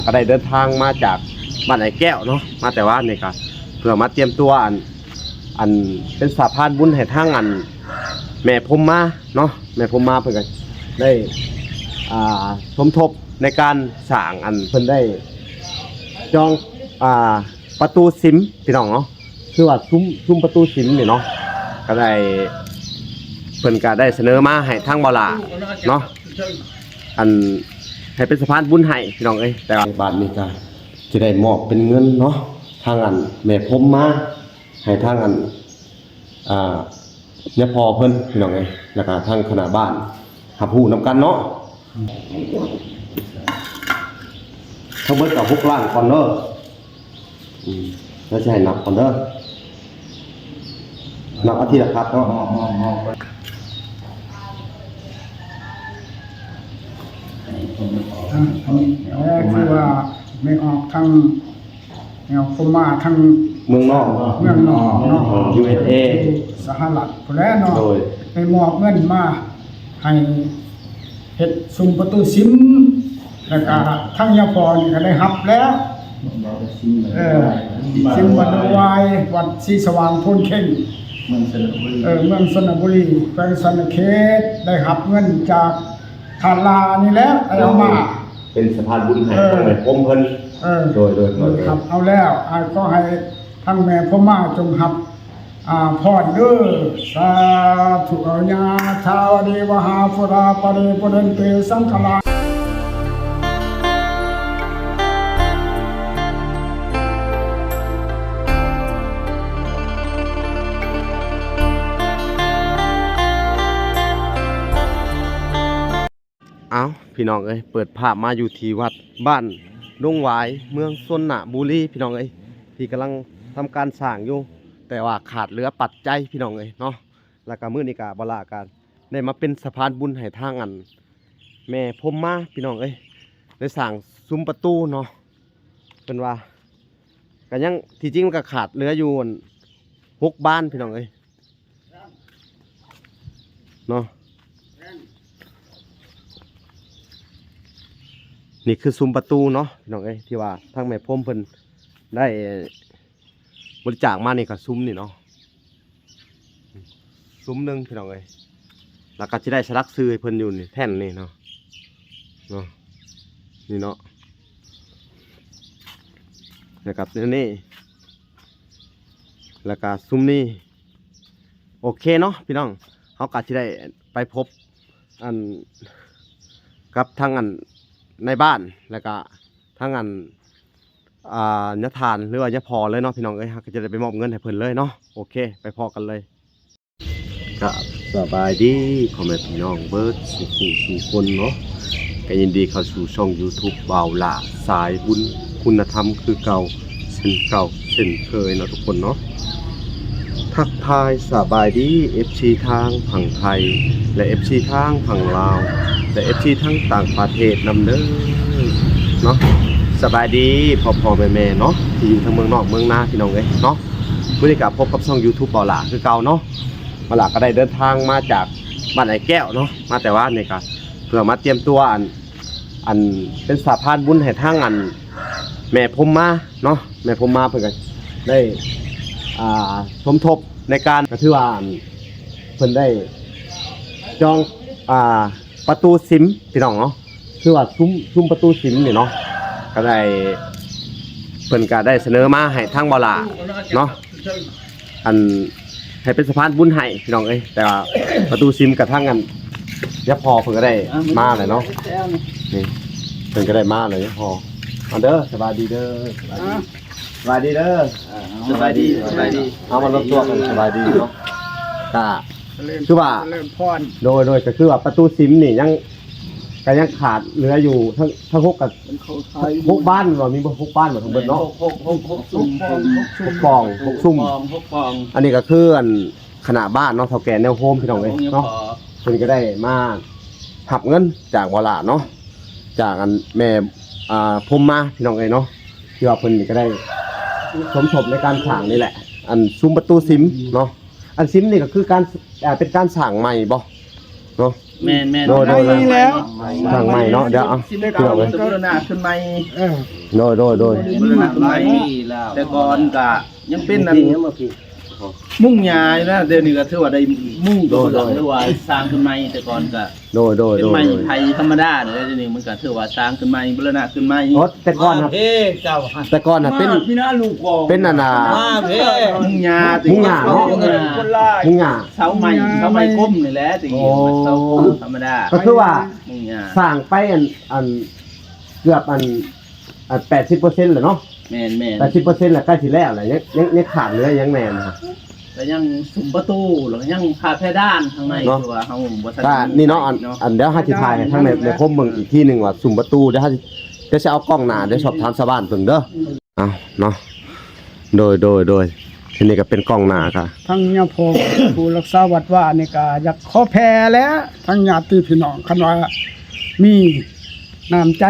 ກໍໄດ້ເດີນທາງມາຈາກບ້ານອ້າຍແກ້ວເນາະ ມາແຕ່ວານນີ້ກໍເພື່ອມາຕຽມຕົວ ອັນ ອັນເປັນສະພານບຸນໃຫ້ທາງ ອັນ ແມ່ພົມມາເນາະ. ແມ່ພົມມາເພິ່ນກໍໄດ້ ອ່າ ສົມທົບໃນການສ້າງ ອັນເພິ່ນໄດ້ຈອງ ອ່າ ປະຕູສິມ ພີ່ນ້ອງເນາະ. ຄືວ່າຊຸມ ຊຸມປະຕູສິມນີ້ເນາະ ກໍໄດ້ ເພິ່ນກໍໄດ້ສະເໜີມາໃຫ້ທາງບ່າວຫຼ້າເນາະ ອັນ ໃຫ້ເປັນສະພານບຸນໃຫ້ ພີ່ນ້ອງເອີຍ. ແຕ່ວ່າບາດນີ້ກໍຈະໄດ້ມອບເປັນເງິນເນາະ ທາງ ອັນ ແມ່ພົມມາໃຫ້ທາງ ອັນ ອ່າ ຍາພໍ່ເພິ່ນ ພີ່ນ້ອງເອີຍ ແລ້ວກໍທາງຄະນະບ້ານຮັບຮູ້ນຳກັນເນາະ. ທັງເບິດກໍຫົກລ້ານກ່ອນເດີ. ອືມ ແລ້ວຊິໃຫ້ນັບກ່ອນເດີ ນັບເອົາທີລະຄັດເນາະ. ອ່າ ອັນນີ້ ເອີ ຄືວ່າແມ່ອອກທາງ ແນວຄົມມາທາງເມືອງນອກ ເມືອງນອກເນາະ ຢູເອສເອ ຢູ່ສະຫະລັດພຸ້ນແຫຼະເນາະ ໂດຍ ໄດ້ມອບເງິນມາໃຫ້ເຮັດຊຸມປະຕູສິມ ແລ້ວກະທາງຍາພໍ່ນີ້ກໍໄດ້ຮັບແລ້ວ ເອີ ສິມວັດດອງຫວາຍ ວັດສີສະຫວ່າງໂພນເຄັງ ເມືອງຊົນນະບູລີ ເອີ ເມືອງຊົນນະບູລີ ແຂວງສະຫວັນນະເຂດ ໄດ້ຮັບເງິນຈາກ ທ່ານຫຼ້ານີ້ແຫຼະໄດ້ເອົາມາ ເປັນສະພານບຸນໃຫ້ ເອີ ທາງແມ່ພົມເພິ່ນ ເອີ ໂດຍ ໂດຍ ໂດຍ ໂດຍ ຮັບເອົາແລ້ວ ອ່າ ຂໍໃຫ້ທາງແມ່ພົມມາຈົ່ງຮັບ ອ່າ ພອນເດີ ສາທຸ ຍະຖາວະລິວະຫາ ປູຣາປະຣິປູເຣນຕິ ສັງກະລັງ. ອ້າວ ພີ່ນ້ອງເອີຍ ເປີດພາບມາຢູ່ທີ່ວັດບ້ານດົງຫວາຍ ເມືອງຊົນນະບູລີ ພີ່ນ້ອງເອີຍ ທີ່ກຳລັງທຳການສ້າງຢູ່ ແຕ່ວ່າຂາດເຫຼືອປັດໄຈ ພີ່ນ້ອງເອີຍເນາະ. ແລ້ວກໍມື້ນີ້ກໍບ່າວຫຼ້າກໍໄດ້ມາເປັນສະພານບຸນໃຫ້ທາງ ອັນ ແມ່ພົມມາ ພີ່ນ້ອງເອີຍ ໄດ້ສ້າງຊຸມປະຕູເນາະ. ເພິ່ນວ່າກໍຍັງ ທີ່ຈິງມັນກໍຂາດເຫຼືອຢູ່ ອັນ ຫົກບານ ພີ່ນ້ອງເອີຍ ເນາະ. ນີ້ຄືຊຸມປະຕູເນາະ ພີ່ນ້ອງເອີຍ ທີ່ວ່າທາງແມ່ພົມເພິ່ນໄດ້ບໍລິຈາກມານີ້ ກໍຊຸມນີ້ເນາະ ຊຸມໜຶ່ງ ພີ່ນ້ອງເອີຍ ແລ້ວກໍຊິໄດ້ສະຫຼັກຊື່ໃຫ້ເພິ່ນຢູ່ນີ້ ແທ່ນນີ້ເນາະ ເນາະ ນີ້ເນາະ ແລ້ວກໍແນວນີ້ ແລ້ວກໍຊຸມນີ້. ໂອເຄເນາະ ພີ່ນ້ອງ ເຮົາກໍຊິໄດ້ໄປພົບ ອັນ ກັບທາງ ອັນ ນາຍບ້ານ ແລ້ວກໍທາງ ອັນ ອ່າ ຍາທ່ານ ຫຼືວ່າຍາພໍ່ເລີຍເນາະ ພີ່ນ້ອງເອີຍ ເຮົາກໍຈະໄດ້ໄປມອບເງິນໃຫ້ເພິ່ນເລີຍເນາະ. ໂອເຄ ໄປພໍ້ກັນເລີຍ. ກະສະບາຍດີພໍ່ແມ່ພີ່ນ້ອງເບິດສູ່ຜູ້ສູ່ຄົນເນາະ ກະຍິນດີເຂົ້າສູ່ຊ່ອງຢູທູບບ່າວຫຼ້າ ສາຍບຸນຄຸນນະທຳຄືເກົ່າ ເຊັ່ນເກົ່າເຊັ່ນເຄີຍເນາະທຸກຄົນເນາະ. ທັກທາຍສະບາຍດີເອັຟຊີທາງຝັ່ງໄທ ແລະ ເອັຟຊີທາງຝັ່ງລາວ ແລະ ເອັຟຊີທາງຕ່າງປະເທດນຳເດີເນາະ. ສະບາຍດີພໍ່ໆແມ່ໆເນາະ ທີ່ຢູ່ທາງເມືອງນອກເມືອງນາ ພີ່ນ້ອງເອີຍເນາະ. ມື້ນີ້ກໍພົບກັບຊ່ອງຢູທູບບ່າວຫຼ້າຄືເກົ່າເນາະ. ບ່າວຫຼ້າກໍໄດ້ເດີນທາງມາຈາກບ້ານອ້າຍແກ້ວເນາະ ມາແຕ່ວານນີ້ກໍເພື່ອມາຕຽມຕົວ ອັນ ອັນເປັນສະພານບຸນໃຫ້ທາງ ອັນ ແມ່ພົມມາເນາະ. ແມ່ພົມມາເພິ່ນກໍໄດ້ ອ່າ ສົມທົບໃນການ ກໍຖືວ່າ ອັນ ເພິ່ນໄດ້ຈອງ ອ່າ ປະຕູສິມ ພີ່ນ້ອງເນາະ ຄືວ່າຊຸມ ຊຸມປະຕູສິມນີ້ເນາະ ກໍໄດ້ ເພິ່ນກໍໄດ້ສະເໜີມາໃຫ້ທາງບ່າວຫຼ້າເນາະ ອັນ ໃຫ້ເປັນສະພານບຸນໃຫ້ ພີ່ນ້ອງເອີຍ. ແຕ່ວ່າປະຕູສິມກັບທາງ ອັນ ຍາພໍ່ເພິ່ນກໍໄດ້ມາແລ້ວເນາະ ນີ້ ເພິ່ນກໍໄດ້ມາແລ້ວ ຍາພໍ່. ມາເດີ ສະບາຍດີເດີ ສະບາຍດີ ສະບາຍດີເດີ ສະບາຍດີ ສະບາຍດີ. ເອົາມາລົມຕົວກັນ ສະບາຍດີເນາະ. ກະຄືວ່າ ໂດຍ ໂດຍ ກໍຄືວ່າປະຕູສິມນີ້ຍັງ ກໍຍັງຂາດເຫຼືອຢູ່ ທັງ ທັງຫົກ ກໍຫົກບ້ານບໍ່ ມີບໍ່ ຫົກບ້ານບໍ່ທັງເບິດເນາະ ຫົກ ຫົກ ຫົກ ຫົກ ຊຸມ ຫົກປ່ອງ ຫົກຊຸມ ຫົກປ່ອງ ຫົກປ່ອງ. ອັນນີ້ກໍຄື ອັນ ຄະນະບ້ານເນາະ ເຖົ້າແກ່ແນວໂຮມ ພີ່ນ້ອງເອີຍເນາະ ເພິ່ນກໍໄດ້ມາຮັບເງິນຈາກບ່າວຫຼ້າເນາະ ຈາກ ອັນ ແມ່ ອ່າ ພົມມາ ພີ່ນ້ອງເອີຍເນາະ ທີ່ວ່າເພິ່ນກໍໄດ້ສົມທົບໃນການສ້າງນີ້ແຫຼະ ອັນ ຊຸມປະຕູສິມເນາະ. ອັນສິມນີ້ກໍຄືການ ອ່າ ເປັນການສ້າງໃໝ່ບໍ່? ເນາະ ແມ່ນໆ ໂດຍໆ ໃໝ່ແລ້ວ ສ້າງໃໝ່ເນາະ ດຽວເອົາ ຊິໄດ້ ພີ່ນ້ອງເອີຍ ບູລະນະຂຶ້ນໃໝ່ ເອີ ໂດຍໆ ບູລະນະຂຶ້ນໃໝ່ ແຕ່ກ່ອນກະຍັງເປັນອັນ ມຸງຫຍ້າຢູ່ນະ ດຽວນີ້ກໍຖືວ່າໄດ້ມຸງກະເບື້ອງ ຫຼືວ່າສ້າງຂຶ້ນໃໝ່ ແຕ່ກ່ອນກະ ໂດຍໆ ເປັນໄມ້ໄຜ່ທຳມະດານີ້ແຫຼະ ດຽວນີ້ມັນກໍຖືວ່າສ້າງຂຶ້ນໃໝ່ ບູລະນະຂຶ້ນໃໝ່ ໂອ້ ແຕ່ກ່ອນນະ ເອີ ເຈົ້າ ແຕ່ກ່ອນນະເປັນ ມາພີ່ນະ ລູກກອງ ເປັນອັນນ່າ ມາເພ ມຸງຫຍ້າຕິ ມຸງຫຍ້າເນາະ ມຸງຫຍ້າ ມຸງຫຍ້າ ເສົາໄມ້ ເສົາໄມ້ກົມນີ້ແຫຼະ ແຕ່ກີ້ ໂອ້ ເສົາກົມທຳມະດາ ກໍຄືວ່າມຸງຫຍ້າ ສ້າງໄປອັນ ອັນ ເກືອບອັນ ອັນ ແປດສິບເປີເຊັນແລ້ວເນາະ ແມ່ນໆ ແປດສິບເປີເຊັນແລ້ວ ໃກ້ຊິແລ້ວແຫຼະ ຍັງ ຍັງ ຍັງຂາດເຫຼືອຫຍັງແດ່ນະ? ກໍຍັງຊຸມປະຕູ ແລ້ວກໍຍັງຝາເພດານທາງໃນ ເນາະ ທີ່ວ່າເຮົາບໍ່ທັນ ກໍນີ້ເນາະ ອັນ ເນາະ ອັນ ດຽວເຮົາຊິຖ່າຍໃຫ້ທາງແມ່ ແມ່ຄົມເບິ່ງອີກທີໜຶ່ງວ່າຊຸມປະຕູ ດຽວເຮົາຊິ ດຽວຊິເອົາກ້ອງໜ້າ ດຽວສອບຖາມຊາວບ້ານເບິ່ງເດີ ເອົາເນາະ ໂດຍ ໂດຍ ໂດຍ ທີນີ້ກໍເປັນກ້ອງໜ້າກະ ທາງຍາພໍ່ຜູ້ຮັກສາວັດວານີ້ກໍຢາກຂໍແຜ່ແຫຼະ ທາງຍາດຕິພີ່ນ້ອງ ຄັນວ່າມີນ້ຳໃຈ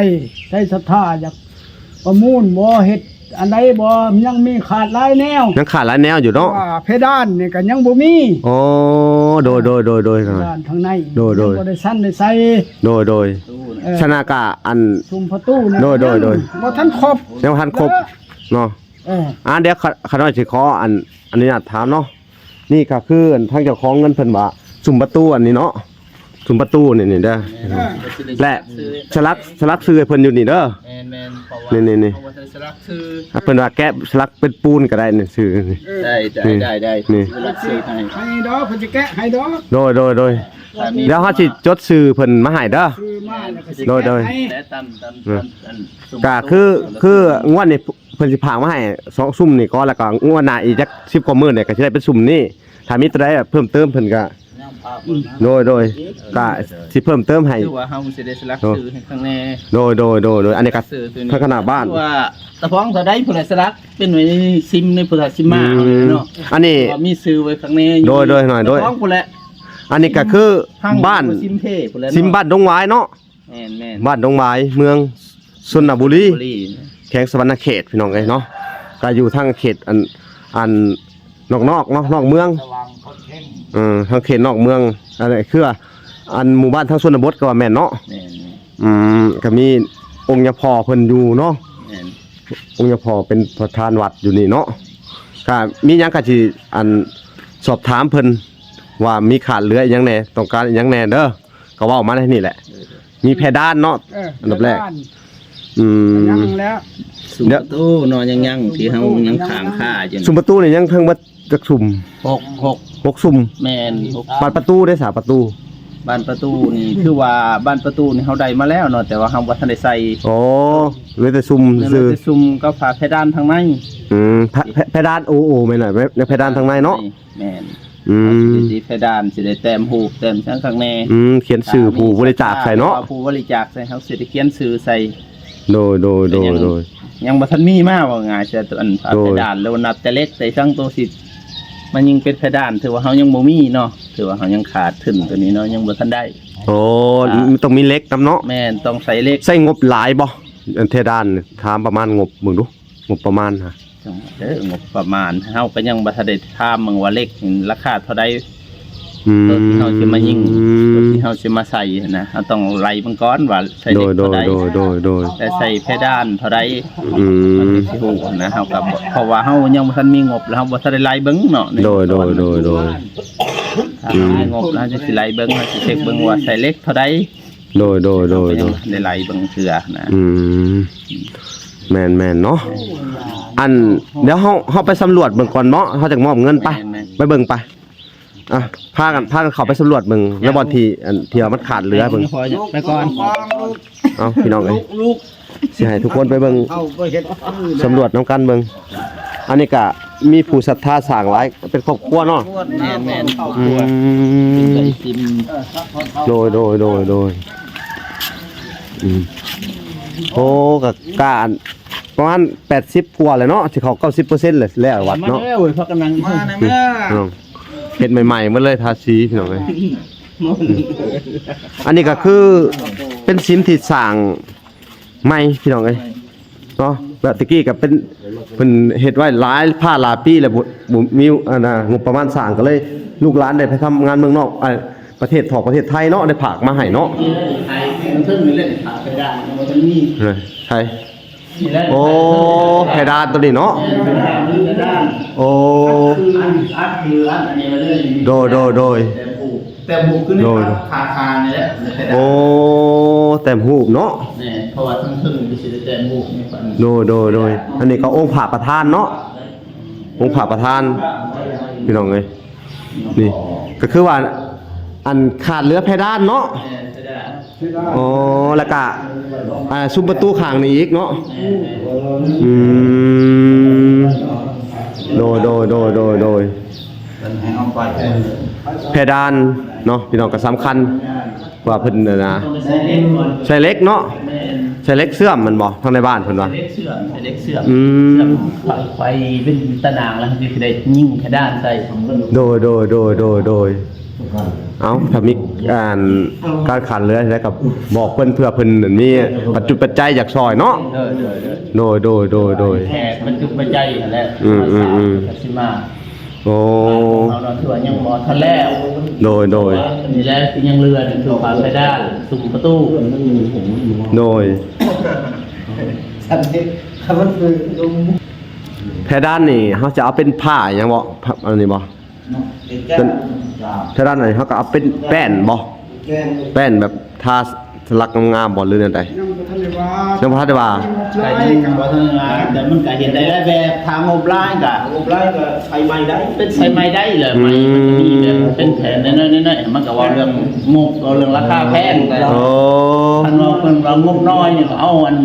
ໃຈສັດທາ ຢາກປະມູນບໍ່ ເຮັດອັນໃດບໍ່ ຍັງມີຂາດຫຼາຍແນວ ຍັງຂາດຫຼາຍແນວຢູ່ເນາະ ວ່າເພດານນີ້ກໍຍັງບໍ່ມີ ໂອ້ ໂດຍ ໂດຍ ໂດຍ ໂດຍ ເພດານທາງໃນ ໂດຍ ໂດຍ ຍັງບໍ່ໄດ້ຊັ້ນໄດ້ໃສ່ ໂດຍ ໂດຍ ເອີ ສະນະກະອັນ ຊຸມປະຕູນີ້ ໂດຍ ໂດຍ ໂດຍ ຍັງບໍ່ທັນຄົບ ຍັງບໍ່ທັນຄົບເນາະ ເອີ ອ່າ ດຽວຂ້າ ຂ້ານ້ອຍຊິຂໍອັນ ອະນຸຍາດຖາມເນາະ ນີ້ກໍຄືອັນທາງເຈົ້າຂອງເງິນເພິ່ນວ່າ ຊຸມປະຕູອັນນີ້ເນາະ ຊຸມປະຕູນີ້ ນີ້ເດີ ແລະ ສະຫຼັກ ສະຫຼັກຊື່ໃຫ້ເພິ່ນຢູ່ນີ້ເດີ ແມ່ນໆ ເພາະວ່າ ນີ້ໆໆ ເຮົາບໍ່ໄດ້ສະຫຼັກຊື່ ອ່າ ເພິ່ນວ່າແກະສະຫຼັກເປັນປູນກໍໄດ້ນີ້ ຊື່ນີ້ ເອີ ໄດ້ ໄດ້ ໄດ້ ນີ້ ສະຫຼັກຊື່ໃຫ້ ໃຫ້ດອກ ເພິ່ນຊິແກະໃຫ້ດອກ ໂດຍ ໂດຍ ໂດຍ ດຽວເຮົາຊິຈົດຊື່ເພິ່ນມາໃຫ້ເດີ ຊື່ມາແລ້ວກໍຊິ ໂດຍ ໂດຍ ແກະໃຫ້ ແລະ ຕາມ ຕາມ ເອີ ຕາມ ອັນ ຊຸມ ກໍຄື ປະຕູ ຄືງວດນີ້ ເພິ່ນຊິຝາກມາໃຫ້ສອງຊຸມນີ້ກ່ອນ ແລ້ວກໍງວດໜ້າອີກຈັກສິບກວ່າມື້ນີ້ກໍຊິໄດ້ເປັນຊຸມນີ້ ຖ້າມີຕົວໃດເພີ່ມເຕີມເພິ່ນກໍ ໂດຍ ໂດຍ ກໍຊິເພີ່ມເຕີມໃຫ້ ຄືວ່າເຮົາຊິໄດ້ສະຫຼັກຊື່ໃຫ້ຂ້າງແນ່ ໂດຍ ໂດຍ ໂດຍ ໂດຍ ອັນນີ້ກໍທາງຄະນະບ້ານ ຄືວ່າຕາພອງເທົ່າໃດພຸ້ນລະສະຫຼັກ ເປັນໄວ້ໃນຊິມໃນພຸ້ນລະຊິມມາເຮົານີ້ເນາະ ອັນນີ້ ວ່າມີຊື່ໄວ້ຂ້າງແນ່ ໂດຍ ໂດຍ ໜ້ອຍ ໂດຍ ຕາພອງພຸ້ນແຫຼະ ອັນນີ້ກໍຄືບ້ານ ຊິມເພພຸ້ນແຫຼະ ຊິມບ້ານດົງຫວາຍເນາະ ແມ່ນໆ ບ້ານດົງຫວາຍ ເມືອງຊົນນະບູລີ ແຂວງສະຫວັນນະເຂດ ພີ່ນ້ອງເອີຍເນາະ ກໍຢູ່ທາງເຂດອັນ ອັນນອກໆເນາະ ນອກເມືອງ ເອີ ທາງເຂດນອກເມືອງ ອັນນີ້ຄືອັນໝູ່ບ້ານທາງຊົນນະບົດກໍວ່າແມ່ນເນາະ ແມ່ນ ອືມ ກໍມີອົງຍາພໍ່ເພິ່ນຢູ່ເນາະ ແມ່ນ ອົງຍາພໍ່ເປັນປະທານວັດຢູ່ນີ້ເນາະ ກໍມີຫຍັງກໍຊິອັນສອບຖາມເພິ່ນວ່າມີຂາດເຫຼືອອີ່ຫຍັງແດ່ ຕ້ອງການອີ່ຫຍັງແດ່ເດີ ກໍເວົ້າມາໃນນີ້ແຫຼະ ເອີ ມີເພດານເນາະ ເອີ ອັນດັບແລກ ເພດານ ອືມ ຍັງແລ້ວ ຊຸມປະຕູເນາະ ຍັງໆ ທີ່ເຮົາຍັງຄ້າງຄາຢູ່ ຊຸມປະຕູນີ້ຍັງທັງໝົດຈັກຊຸມ? ຫົກ ຫົກ ຫົກຊຸມ ແມ່ນ ຫົກ ບານປະຕູເດ້ສາ ປະຕູ ບານປະຕູນີ້ ຄືວ່າບານປະຕູນີ້ເຮົາໄດ້ມາແລ້ວເນາະ ແຕ່ວ່າເຮົາບໍ່ທັນໄດ້ໃສ່ ອໍ ເຫຼືອແຕ່ຊຸມຊື່ ເຫຼືອແຕ່ຊຸມກັບຝາເພດານທາງໃນ ອືມ ເພ ເພ ເພດານ ໂອ ໂອ ແມ່ນແຫຼະ ເພດານທາງໃນເນາະ ແມ່ນ ອືມ ເຮົາຊິໄດ້ຕິດເພດານ ຊິໄດ້ແຕ້ມຮູບແຕ້ມຫຍັງຂ້າງໃນ ອືມ ຂຽນຊື່ຜູ້ບໍລິຈາກໃສ່ເນາະ ຜູ້ບໍລິຈາກໃສ່ ເຮົາຊິໄດ້ຂຽນຊື່ໃສ່ ໂດຍ ໂດຍ ໂດຍ ຍັງ ໂດຍ ຍັງບໍ່ທັນມີມາ ເວົ້າງ່າຍຊະ ອັນ ໂດຍ ເພດານ ແລ້ວນັບແຕ່ເຫຼັກ ແຕ່ສັງໂຕຊິມາຍິງເປັນເພດານ ຖືວ່າເຮົາຍັງບໍ່ມີເນາະ ຖືວ່າເຮົາຍັງຂາດທຶນຕົວນີ້ເນາະ ຍັງບໍ່ທັນໄດ້ ໂອ້ ອ່າ ມັນຕ້ອງມີເຫຼັກນຳເນາະ ແມ່ນ ຕ້ອງໃສ່ເຫຼັກ ໃຊ້ງົບຫຼາຍບໍ່? ອັນເພດານ ຖາມປະມານງົບເບິ່ງດູ ງົບປະມານຫະ ເອີ ງົບປະມານ ເຮົາກໍຍັງບໍ່ທັນໄດ້ຖາມເບິ່ງວ່າເຫຼັກລາຄາເທົ່າໃດ ອືມ ຕົວທີ່ເຮົາຊິມາຍິງ ຕົວທີ່ເຮົາຊິມາໃສ່ຫັ້ນນະ ເຮົາຕ້ອງໄລ່ເບິ່ງກ່ອນວ່າໃສ່ເຫຼັກເທົ່າໃດ ໂດຍ ໂດຍ ໂດຍ ແລະໃສ່ເພດານເທົ່າໃດ ອືມ ມັນກໍຊິຮູ້ນະ ເຮົາກໍບໍ່ ເພາະວ່າເຮົາຍັງບໍ່ທັນມີງົບ ແລ້ວເຮົາບໍ່ທັນໄດ້ໄລ່ເບິ່ງເນາະ ໂດຍ ໂດຍ ໂດຍ ໂດຍ ອືມ ມີງົບແລ້ວເຮົາຈະຊິໄລ່ເບິ່ງ ເຮົາຊິເຊັກເບິ່ງວ່າໃສ່ເຫຼັກເທົ່າໃດ ໂດຍ ໂດຍ ໂດຍ ເຮົາກໍຍັງບໍ່ທັນໄດ້ໄລ່ເບິ່ງເທື່ອນະ ອືມ ແມ່ນໆເນາະ ອັນ ດຽວເຮົາ ເຮົາໄປສຳຫຼວດເບິ່ງກ່ອນເນາະ ເຮົາຈັ່ງມອບເງິນໄປ ແມ່ນໆ ໄປເບິ່ງໄປ ອ່ະ ພາກັນ ພາກັນເຂົ້າໄປສຳຫຼວດເບິ່ງໃນບ່ອນທີ່ ອັນ ທີ່ວ່າມັນຂາດເຫຼືອເບິ່ງ ໄປກ່ອນ ເອົາ ພີ່ນ້ອງເອີຍ ຊິໃຫ້ທຸກຄົນໄປເບິ່ງ ສຳຫຼວດນຳກັນເບິ່ງ ອັນນີ້ກະມີຜູ້ສັດທາສ້າງຫຼາຍ ເປັນຄອບຄົວເນາະ ແມ່ນໆ ຄອບຄົວ ອືມ ໂດຍ ໂດຍ ໂດຍ ໂດຍ ອືມ ໂອ້ ກະ ກະ ປະມານແປດສິບກວ່າແລ້ວເນາະ ຊິເຂົ້າເກົ້າສິບເປີເຊັນແລ້ວ ແລ້ວວັດເນາະ ມາເດີ ພາກັນນັ່ງ ມານະ ເອີ ເຮັດໃໝ່ໆໝົດເລີຍ ທາສີ ພີ່ນ້ອງເອີຍ ອັນນີ້ກໍຄືເປັນສິມທີ່ສ້າງໃໝ່ ພີ່ນ້ອງເອີຍ ເນາະ ແບບແຕ່ກີ້ກໍເປັນ ເພິ່ນເຮັດໄວ້ຫຼາຍ ຫຼາຍປີແລ້ວ ບໍ່ ບໍ່ມີ ອັນນ່າ ງົບປະມານສ້າງ ກໍເລີຍລູກຫຼານໄດ້ໄປທຳງານເມືອງນອກ ເອີ ປະເທດ ຂອງປະເທດໄທເນາະ ໄດ້ຝາກມາໃຫ້ເນາະ. ນີ້ແຫຼະ ໄທ ເທິງນີ້ແຫຼະ ຝາກໄປໄດ້ ມັນບໍ່ທັນມີ ເອີ ໃຊ່. ນີ້ແຫຼະ ໂອ້ ເທິງນີ້ແຫຼະ ເພດານໂຕນີ້ເນາະ. ແມ່ນ ເພດານ ເພດານ. ໂອ້ ອັດຄື ອັດຄື ອັດອັນນີ້ໄວ້ເລີຍ. ໂດຍ ໂດຍ ໂດຍ. ແຕ້ມຮູບ ແຕ້ມຮູບຄືໃນ ໂດຍ ຄາຄານີ້ແຫຼະ. ໂອ້ ແຕ້ມຮູບເນາະ. ແມ່ນ ເພາະວ່າເທິງໆນີ້ຊິໄດ້ແຕ້ມຮູບນີ້. ໂດຍ ໂດຍ ໂດຍ. ອັນນີ້ກໍອົງພະປະທານເນາະ ອົງພະປະທານ ພີ່ນ້ອງເອີຍ. ນີ້ກໍຄືວ່າ ອັນຂາດເຫຼືອເພດານເນາະ. ແມ່ນ ເພດານ. ອໍ ແລ້ວກະ ອ່າ ຊຸມປະຕູຂ້າງນີ້ອີກເນາະ. ແມ່ນ ແມ່ນ. ອືມ ໂດຍ ໂດຍ ໂດຍ ໂດຍ ໂດຍ. ເພິ່ນໃຫ້ເອົາໄປ ເພດານເນາະ ພີ່ນ້ອງ ກໍສຳຄັນ ວ່າເພິ່ນນັ້ນນະ ໃສ່ເຫຼັກເນາະ. ແມ່ນ ໃສ່ເຫຼັກເຊື່ອມແມ່ນບໍ່ ທາງໃນບ້ານເພິ່ນວ່າ ໃສ່ເຫຼັກເຊື່ອມ ໃສ່ເຫຼັກເຊື່ອມ. ອືມ ເຊື່ອມໄປ ໄປເປັນຕະໜ່າງ ແລ້ວເຮົາຊິໄດ້ຍິງເພດານໃສ່. ໂດຍ ໂດຍ ໂດຍ ໂດຍ ໂດຍ. ເອົ້າ ຖ້າມີ ອັນ ການຂາດເຫຼືອແລ້ວກໍບອກເພິ່ນ ເພື່ອເພິ່ນມີປັດຈຸປັດໄຈຢາກຊ່ອຍເນາະ. ໂດຍ ໂດຍ ໂດຍ ໂດຍ ໂດຍ ໂດຍ. ແຕ່ປັດຈຸປັດໄຈຫັ້ນແຫຼະ ອືມ ອືມ ອືມ ກໍຊິມາ. ໂອ້ ເຮົາເນາະ ຖືວ່າຍັງບໍ່ທັນແລ້ວ. ໂດຍ ໂດຍ. ນີ້ແຫຼະທີ່ຍັງເຫຼືອນີ້ຄືຝາເພດານ ຊຸມປະຕູ. ໂດຍ. ເພດານນີ້ເຮົາຈະເອົາເປັນຜ້າຫຍັງບໍ່ ອັນນີ້ບໍ່? ເປັນ ເພດານອັນນີ້ເຮົາກໍເອົາເປັນແປ້ນບໍ່? ແປ້ນ ແປ້ນແບບທາສະຫຼັກງາມໆບໍ່ ຫຼືແນວໃດ? ຍັງບໍ່ທັນໄດ້ວາດ ຍັງບໍ່ທັນໄດ້ວາດ. ກໍຍັງບໍ່ທັນໄດ້ວາດ ແຕ່ມັນກໍເຮັດໄດ້ຫຼາຍແບບ. ຖ້າງົບຫຼາຍກໍ ງົບຫຼາຍກໍໃສ່ໄມ້ໄດ້ ເປັນໃສ່ໄມ້ໄດ້ແຫຼະ. ອືມ ໄມ້ມັນກໍມີແບບເປັນແຜ່ນນ້ອຍໆ ນ້ອຍໆ ມັນກໍເວົ້າເລື່ອງງົບ ເວົ້າເລື່ອງລາຄາແພງ. ໂອ້ ຄັນວ່າເພິ່ນວ່າງົບນ້ອຍນີ້ກໍເອົາອັນ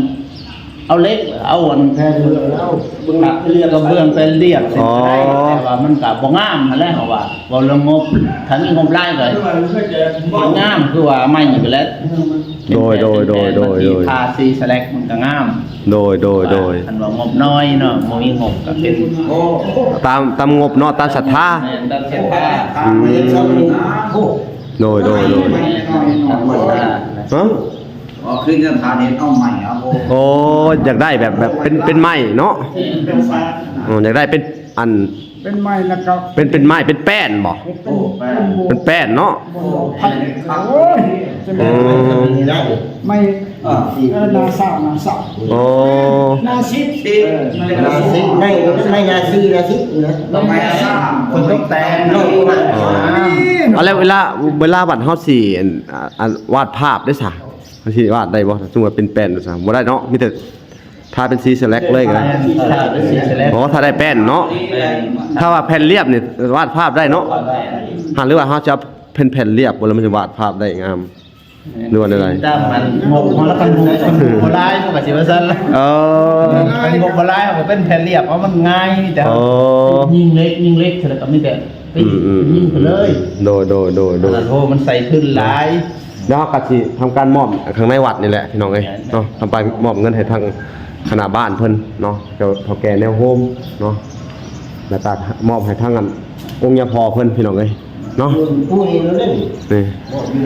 ເອົາເຫຼັກ ເອົາອັນ ແຜ່ນເບືອງເອົາ ເບືອງ ກະເບື້ອງແຜ່ນລຽບ ອໍ ເສັ້ນກໍໄດ້ ແຕ່ວ່າມັນກໍບໍ່ງາມຫັ້ນແຫຼະ. ເຮົາວ່າເວົ້າເລື່ອງງົບ ຖ້າມີງົບຫຼາຍກໍ ຄືວ່າມັນກໍຈະ ມັນງາມ ຄືວ່າໄມ້ນີ້ກໍແຫຼະ. ໂດຍ ໂດຍ ໂດຍ ໂດຍ ໂດຍ. ທາສີສະແລັກມັນກໍງາມ. ໂດຍ ໂດຍ ໂດຍ. ຄັນວ່າງົບນ້ອຍເນາະ ບໍ່ມີງົບກໍເປັນ ຕາມ ຕາມງົບເນາະ ຕາມສັດທາ. ແມ່ນ ຕາມສັດທາ. ອືມ ໂດຍ ໂດຍ ໂດຍ. ແມ່ນ ຕາມສັດທາ. ຮະ? ອໍ ຄືຈະຖານເຮັດເອົາໃໝ່ເອົາ. ໂອ້ ຢາກໄດ້ແບບ ແບບເປັນ ເປັນໄມ້ເນາະ. ເປັນໄມ້ ອໍ ຢາກໄດ້ເປັນອັນ ເປັນໄມ້ແລ້ວກໍ ເປັນ ເປັນໄມ້ ເປັນແປ້ນບໍ່? ເປັນ ເປັນ ເປັນແປ້ນເນາະ. ໂອ້ຍ ຈັ່ງໃດ ໄມ້ ເອີ ໜ້າເສົາ ໜ້າເສົາ. ອໍ ໜ້າສິບ ເອີ ໄມ້ໜ້າສິບ ໄມ້ ໄມ້ໜ້າສີ່ ໜ້າສິບນະ ໄມ້ໜ້າສາມ ເພິ່ນຕົກແຕ່ງເນາະ. ອໍ ເອົາແລ້ວເວລາ ເວລາບັດເຮົາຊິ ອັນ ອັນ ວາດພາບເດ້ຊະ ເຮົາຊິວາດໄດ້ບໍ່? ສົມມຸດວ່າເປັນແປ້ນຊະ ບໍ່ໄດ້ເນາະ ມີແຕ່ ຖ້າເປັນສີສະແລັກເລີຍກໍໄດ້. ຖ້າເປັນສີສະແລັກ. ອໍ ຖ້າໄດ້ແປ້ນເນາະ. ແມ່ນ. ຖ້າວ່າແຜ່ນລຽບນີ້ວາດພາບໄດ້ເນາະ. ຫາ ຫຼືວ່າເຮົາຈະເປັນແຜ່ນລຽບບໍ່ ແລ້ວມັນຈະວາດພາບໄດ້ງາມ ຫຼືວ່າແນວໃດ? ຕາມມັນ ງົບເຮົາລະ ຄັນງົບ ຄັນງົບບໍ່ຫຼາຍເຮົາກໍຊິວ່າຊັ້ນລະ. ເອີ ຄັນງົບບໍ່ຫຼາຍເຮົາກໍເປັນແຜ່ນລຽບ ເອົາມັນງ່າຍ. ແຕ່ ອໍ ຍິງເຫຼັກ ຍິງເຫຼັກ ແລ້ວກໍມີແຕ່ ອືມ ຍິງໄປເລີຍ. ໂດຍ ໂດຍ ໂດຍ ໂດຍ. ໂອ້ ມັນໃສ່ທຶນຫຼາຍ. ແລ້ວເຮົາກໍຊິທຳການມອບຂ້າງໃນວັດນີ້ແຫຼະ ພີ່ນ້ອງເອີຍເນາະ, ທຳການມອບເງິນໃຫ້ທາງຄະນະບ້ານເພິ່ນເນາະ, ເຈົ້າເຖົ້າແກ່ແນວໂຮມເນາະ, ແລ້ວກໍມອບໃຫ້ທາງອັນອົງຍາພໍ່ເພິ່ນ ພີ່ນ້ອງເອີຍເນາະ. ປູນີ້ ນີ້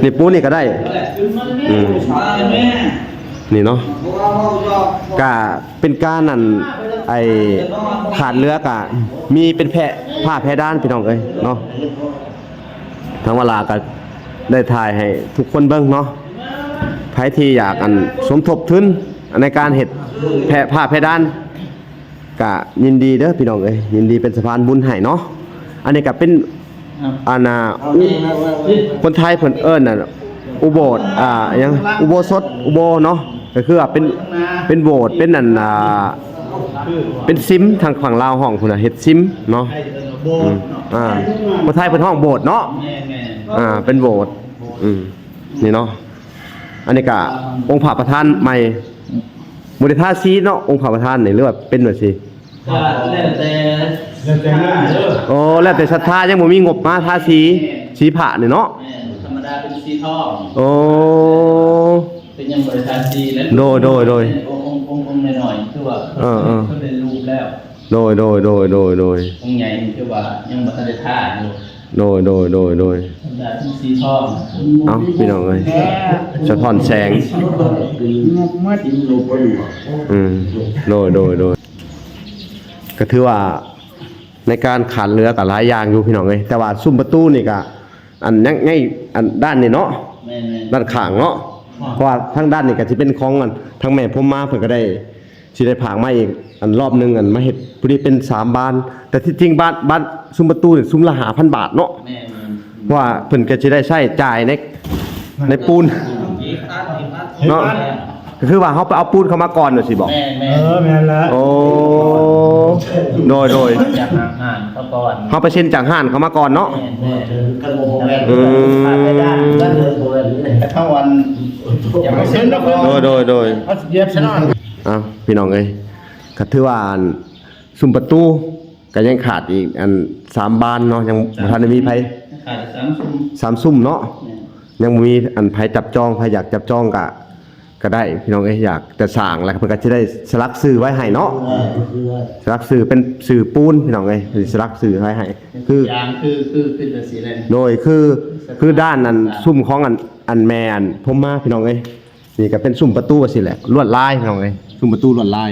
ນີ້ປູນີ້ກໍໄດ້ ອືມ ນີ້ເນາະ. ກະເປັນການອັນ ໄອ້ ຂາດເຫຼືອກະມີເປັນແພະ ຜ້າແພະດ້ານ ພີ່ນ້ອງເອີຍເນາະ. ທາງວາລາກໍໄດ້ຖ່າຍໃຫ້ທຸກຄົນເບິ່ງເນາະ. ໃຜທີ່ຢາກອັນສົມທົບທຶນໃນການເຮັດແພະ ຜ້າແພະດ້ານ ກະຍິນດີເດີພີ່ນ້ອງເອີຍ, ຍິນດີເປັນສະພານບຸນໃຫ້ເນາະ. ອັນນີ້ກະເປັນ ອັນນ່າ ຄົນໄທເພິ່ນເອີ້ນອັນ ອຸໂບດ ອ່າ ຫຍັງ ອຸໂບສົດ ອຸໂບເນາະ, ກໍຄືວ່າເປັນ ເປັນໂບດ ເປັນອັນ ອ່າ ເປັນຊິມ ທາງຝັ່ງລາວຮ້ອງພຸ້ນນະ ເຮັດຊິມເນາະ. ອືມ ອ່າ ຄົນໄທເພິ່ນຮ້ອງໂບດເນາະ. ແມ່ນໆ ອ່າ ເປັນໂບດ ອືມ ນີ້ເນາະ. ອັນນີ້ກະອົງພະປະທານໃໝ່ ບໍ່ໄດ້ທາສີເນາະ ອົງພະປະທານນີ້ ຫຼືວ່າເປັນແບບຊີ້? ກໍແລ້ວແຕ່ ແລ້ວແຕ່ງານເດີ. ອໍ ແລ້ວແຕ່ສັດທາ ຍັງບໍ່ມີງົບມາທາສີ ສີພະນີ້ເນາະ. ແມ່ນ ທຳມະດາເປັນສີທອງ. ອໍ ເປັນຫຍັງບໍ່ໄດ້ທາສີແລ້ວ. ໂດຍ ໂດຍ ໂດຍ. ອົງ ອົງ ອົງນ້ອຍໆ ຄືວ່າ ເອີ ເອີ ເພິ່ນໄດ້ຮູບແລ້ວ. ໂດຍ ໂດຍ ໂດຍ ໂດຍ ໂດຍ. ອົງໃຫຍ່ຄືວ່າຍັງບໍ່ທັນໄດ້ທາຢູ່. ໂດຍ ໂດຍ ໂດຍ ໂດຍ. ທຳມະດາເປັນສີທອງ. ເອົ້າ ພີ່ນ້ອງເອີຍ ສະທ້ອນແສງ. ງົບໝົດ. ອືມ ໂດຍ ໂດຍ ໂດຍ. ກໍຖືວ່າໃນການຂາດເຫຼືອກໍຫຼາຍຢ່າງຢູ່ ພີ່ນ້ອງເອີຍ, ແຕ່ວ່າຊຸມປະຕູນີ້ກໍ ອັນຍັງໃຫຍ່ ອັນດ້ານນີ້ເນາະ ແມ່ນໆ ດ້ານຂ້າງເນາະ ອ່າ ເພາະວ່າທາງດ້ານນີ້ກໍຊິເປັນຂອງ ອັນ ທາງແມ່ພົມມາ ເພິ່ນກໍໄດ້ ຊິໄດ້ຝາກມາອີກ ອັນ ລອບໜຶ່ງ ອັນ ມາເຮັດພໍດີເປັນສາມບານ ແຕ່ທີ່ຈິງບານ ບານ ຊຸມປະຕູນີ້ ຊຸມລະຫ້າພັນບາດເນາະ ແມ່ນໆ ເພາະວ່າເພິ່ນກໍຊິໄດ້ໃຊ້ຈ່າຍໃນ ໃນປູນ ເນາະ ກໍຄືວ່າເຮົາໄປເອົາປູນເຂົ້າມາກ່ອນຈັ່ງຊີ້ບໍ? ແມ່ນໆ ເອີ ແມ່ນແລ້ວ ໂອ້ ໂດຍໆ ຈາກຮ້ານເຂົາກ່ອນ ເຮົາໄປເຊັນຈາກຮ້ານເຂົາມາກ່ອນເນາະ ແມ່ນໆ ອືມ ເຮົາອັນ ໂດຍໆໆ ເຮົາຊິຢຽບຊະເນາະ ເອົ້າ ພີ່ນ້ອງເອີຍ ກໍຖືວ່າ ອັນ ຊຸມປະຕູ ກໍຍັງຂາດອີກ ອັນ ສາມບານເນາະ ຍັງບໍ່ທັນໄດ້ມີໃຜ ຂາດອີກສາມຊຸມ ສາມຊຸມເນາະ ແມ່ນ ຍັງບໍ່ມີ ອັນ ໃຜຈັບຈອງ ໃຜຢາກຈັບຈອງກະ ກໍໄດ້ພີ່ນ້ອງເອີຍ ຢາກຈະສ້າງ ແລ້ວເພິ່ນກໍຊິໄດ້ສະຫຼັກຊື່ໄວ້ໃຫ້ເນາະ ເອີ ສະຫຼັກຊື່ເປັນຊື່ປູນພີ່ນ້ອງເອີຍ ເພິ່ນຊິສະຫຼັກຊື່ໄວ້ໃຫ້ ຄື ຢ່າງ ຄື ຄື ຄືແບບຊີ້ແຫຼະ ໂດຍ ຄື ຄືດ້ານ ອັນ ຊຸມຂອງ ອັນ ອັນ ແມ່ ອັນ ພົມມາ ພີ່ນ້ອງເອີຍ. ນີ້ກໍເປັນຊຸມປະຕູວ່າຊີ້ແຫຼະ ລວດລາຍພີ່ນ້ອງເອີຍ ຊຸມປະຕູລວດລາຍ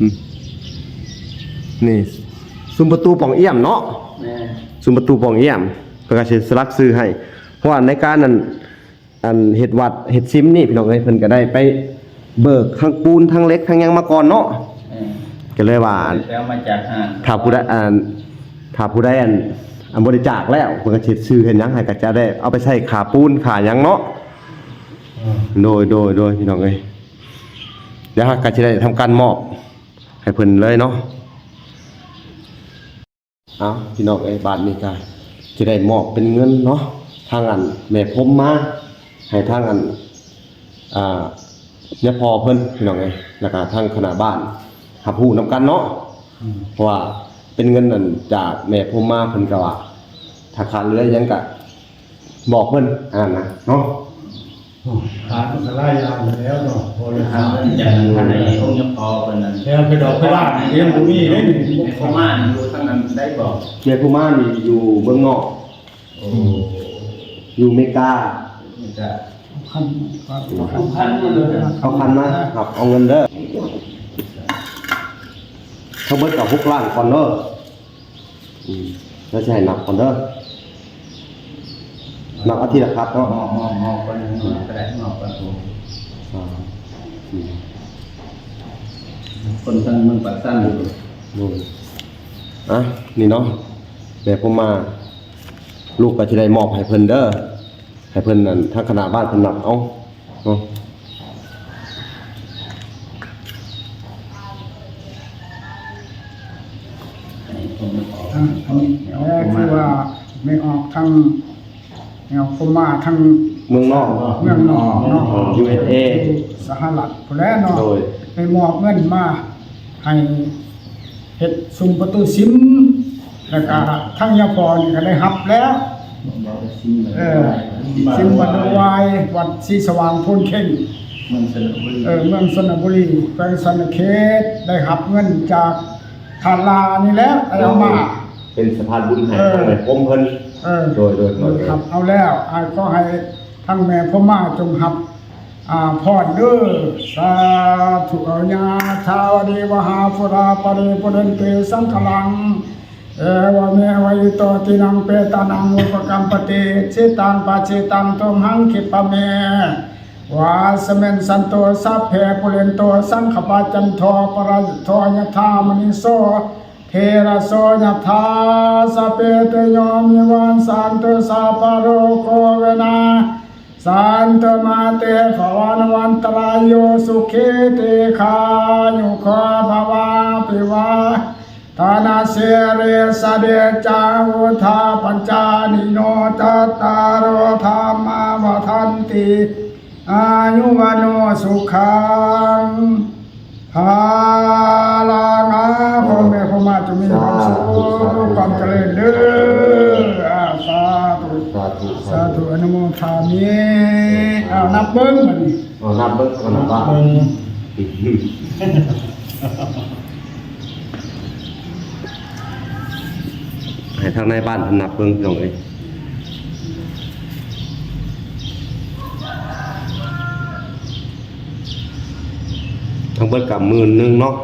ອືມ ນີ້ຊຸມປະຕູປ່ອງອ້ຽມເນາະ ແມ່ນ ຊຸມປະຕູປ່ອງອ້ຽມ ເພິ່ນກໍຊິສະຫຼັກຊື່ໃຫ້ ເພາະວ່າໃນການ ອັນ ອັນເຮັດວັດເຮັດຊິມນີ້ພີ່ນ້ອງເອີຍ ເພິ່ນກໍໄດ້ໄປເບີກທັງປູນທັງເຫຼັກທັງຫຍັງມາກ່ອນເນາະ ແມ່ນ ກໍເລີຍວ່າ ໄປເອົາມາຈາກຫ້າງ ຖ້າຜູ້ໃດ ອັນ ຖ້າຜູ້ໃດ ອັນ ອັນບໍລິຈາກແລ້ວ ເພິ່ນກໍຊິເຮັດຊື່ເຮັດຫຍັງໃຫ້ ກໍຈະໄດ້ເອົາໄປໃຊ້ຄ່າປູນຄ່າຫຍັງເນາະ ໂດຍ ໂດຍ ໂດຍ ພີ່ນ້ອງເອີຍ ດຽວເຮົາກໍຊິໄດ້ທຳການມອບໃຫ້ເພິ່ນເລີຍເນາະ ເອົາ ພີ່ນ້ອງເອີຍ ບາດນີ້ກໍຊິໄດ້ມອບເປັນເງິນເນາະ ທາງ ອັນ ແມ່ພົມມາ ໃຫ້ທາງ ອັນ ອ່າ ຍາພໍ່ເພິ່ນ ພີ່ນ້ອງເອີຍ ແລ້ວກໍທາງຄະນະບ້ານຮັບຮູ້ນຳກັນເນາະ ອືມ ເພາະວ່າເປັນເງິນ ອັນ ຈາກແມ່ພົມມາ ເພິ່ນກໍວ່າ ຖ້າຂາດເຫຼືອຫຍັງກໍບອກເພິ່ນ ອັນນັ້ນນະເນາະ ຂາດມັນກໍຫຼາຍຢ່າງແລ້ວເນາະ ບໍ່ໄດ້ຂາດ ເງິນຈາກທາງໃນອົງຍາພໍ່ເພິ່ນນັ້ນ ແລ້ວໄປດອກໄປລ້ານຍັງບໍ່ມີເດ້ນີ້ ແມ່ຜົມມາຢູ່ທາງນັ້ນໄດ້ບໍ່? ແມ່ຜົມມານີ້ຢູ່ເມືອງນອກ ໂອ້ ຢູ່ເມກາ ເມກາ ເອົາຄັນ ເອົາຄັນ ເອົາຄັນມາຮັບເອົາເງິນເດີ ທັງເບິດກໍຫົກລ້ານກ່ອນເດີ ອືມ ແລ້ວຊິໃຫ້ນັບກ່ອນເດີ ນັບເອົາທີລະຄັດເນາະ ມອບ ມອບ ມອບກ່ອນ ມອບກໍໄດ້ ມອບກ່ອນ ສາມ ສີ່ ຄົນທາງເມືອງປາກຊັນ ໂດຍ ອ່ະ ນີ້ເນາະ ແມ່ຜົມມາ ລູກກໍຊິໄດ້ມອບໃຫ້ເພິ່ນເດີ ໃຫ້ເພິ່ນ ອັນ ທາງຄະນະບ້ານເພິ່ນນັບເອົາເນາະ ອ່າ ອັນນີ້ແມ່ຄືວ່າແມ່ອອກທາງ ແມ່ອອກຜົມມາທາງເມືອງນອກ ເມືອງນອກເນາະ ຢູເອສເອ ຢູ່ສະຫະລັດພຸ້ນແຫຼະເນາະ ໂດຍ ໄດ້ມອບເງິນມາໃຫ້ເຮັດຊຸມປະຕູຊິມ ແລ້ວກະທາງຍາພໍ່ນີ້ກໍໄດ້ຮັບແລ້ວ ເອີ ຊິມບັນດາວາຍ ວັດສີສະຫວ່າງໂພນເຄັງ ເມືອງຊົນນະບູລີ ເອີ ເມືອງຊົນນະບູລີ ແຂວງສະຫວັນນະເຂດ ໄດ້ຮັບເງິນຈາກທ່ານຫຼ້ານີ້ແຫຼະ ໄດ້ເອົາມາ ເປັນສະພານບຸນໃຫ້ ເອີ ທາງແມ່ພົມເພິ່ນ ເອີ ໂດຍ ໂດຍ ໂດຍ ຮັບເອົາແລ້ວ ອ່າ ຂໍໃຫ້ທາງແມ່ພົມມາຈົ່ງຮັບ ອາພອນເດີ ສາທຸ ຍະຖາວາລິວະຫາປູລາ ປະລິປູເຣນຕິ ສັງຄະລັງ ເອວະເມວະ ອິໂຕ ທິນນະງ ເປຕານັງ ອຸປະກັບປະຕິ ອິດຖິຕັງ ປັດສິຕັງ ຕຸມຫັງ ຂິບປະເມ ວະ ສະມິນ ສັນໂຕ ສັບເພ ປູເຣນໂຕ ສັງຄະປະ ຈັນໂທ ປະລະໂທ ຍະຖາ ມະນີ ໂຊ ທີລະໂສ ຍະຖາ ສັບເພ ຕິໂຍ ວິວັດສັນຕຸ ສັບພະໂລໂກ ວິນາ ສັນຕຸ ມາ ເຕ ພະວັດ ວັນຕະລາໂຍ ສຸຂີ ດີຄາຍຸໂກ ພະວາ ອະພິວາທະນະສີລິສະນິຈຈັງ ວຸດທາ ປັດຈາຍິໂນ ຈັດຕາໂລ ທຳມາ ວັດທັນຕິ ອາຍຸ ວັນໂນ ສຸຂັງ ພະລັງ ອາ ພໍ່ແມ່ພໍ່ມາຈົ່ງມີຄວາມສຸກ ຄວາມຈະເລີນເດີ ອາ ສາທຸ ສາທຸ ສາທຸ ອະນຸໂມທາມິ ອາ ນັບເບິ່ງບັດນີ້ ເອົາ ນັບເບິ່ງ ເອົາ ນັບເບິ່ງ ໃຫ້ທາງນາຍບ້ານເພິ່ນນັບເບິ່ງ ພີ່ນ້ອງເອີຍ. ທັງເບິດກໍໝື່ນໜຶ່ງເນາະ